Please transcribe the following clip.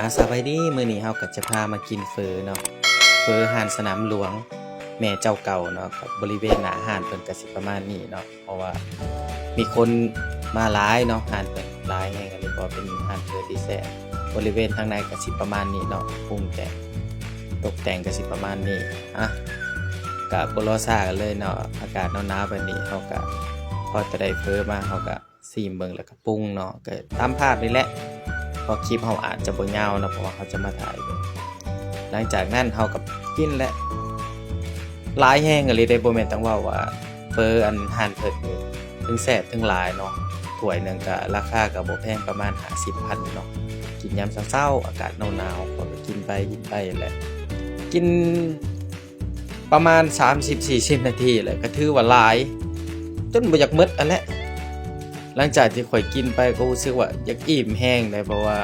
ອາ ສະບາຍດີ ມື້ນີ້ເຮົາກໍຈະພາມາກິນເຝີເນາະ ເຝີຮ້ານສະໜາມຫຼວງ ແມ່ເຈົ້າເກົ່າເນາະ ກັບບໍລິເວນໜ້າຮ້ານເພິ່ນກໍຊິປະມານນີ້ເນາະ ເພາະວ່າມີຄົນມາຫຼາຍເນາະ ຮ້ານເພິ່ນຫຼາຍແຮງ ອັນນີ້ກໍເປັນຮ້ານເຝີທີ່ແຊບ ບໍລິເວນທາງໃນກໍຊິປະມານນີ້ເນາະ ປຸງແຕ່ງ ຕົກແຕ່ງກໍຊິປະມານນີ້ ອາ ກໍບໍ່ລໍຊ້າກັນເລີຍເນາະ ອາກາດໜາວໆແບບນີ້ ເຮົາກໍພໍແຕ່ໄດ້ເຝີມາ ເຮົາກໍ ຊີມເບິ່ງແລ້ວກໍປຸງເນາະ ກໍຕາມພາບນີ້ແຫຼະ ເພາະຄລິບເຮົາອາດຈະບໍ່ຍາວເນາະ ເພາະວ່າເຮົາຈະມາຖ່າຍເບິ່ງ ຫຼັງຈາກນັ້ນເຮົາກໍກິນແຫຼະ ຫຼາຍແຮງອີ່ຫຼີເດ້ ບໍ່ແມ່ນຕ້ອງເວົ້າວ່າເຝີອັນຮ້ານເພິ່ນນີ້ ເຖິງແຊບເຖິງຫຼາຍເນາະ ຖ້ວຍໜຶ່ງກໍລາຄາກໍບໍ່ແພງ ປະມານຫ້າສິບພັນເນາະ ກິນຍາມເຊົ້າໆ ອາກາດໜາວໆ ກໍກິນໄປກິນໄປແຫຼະ ກິນ ປະມານສາມສິບສີ່ສິບນາທີແຫຼະ ກໍຖືວ່າຫຼາຍ ຈົນບໍ່ຢາກໝົດຫັ້ນແຫຼະ ຫຼັງຈາກທີ່ຂ້ອຍກິນໄປກໍຮູ້ສຶກວ່າຢາກອີ່ມແຮງເດ້ ເພາະວ່າ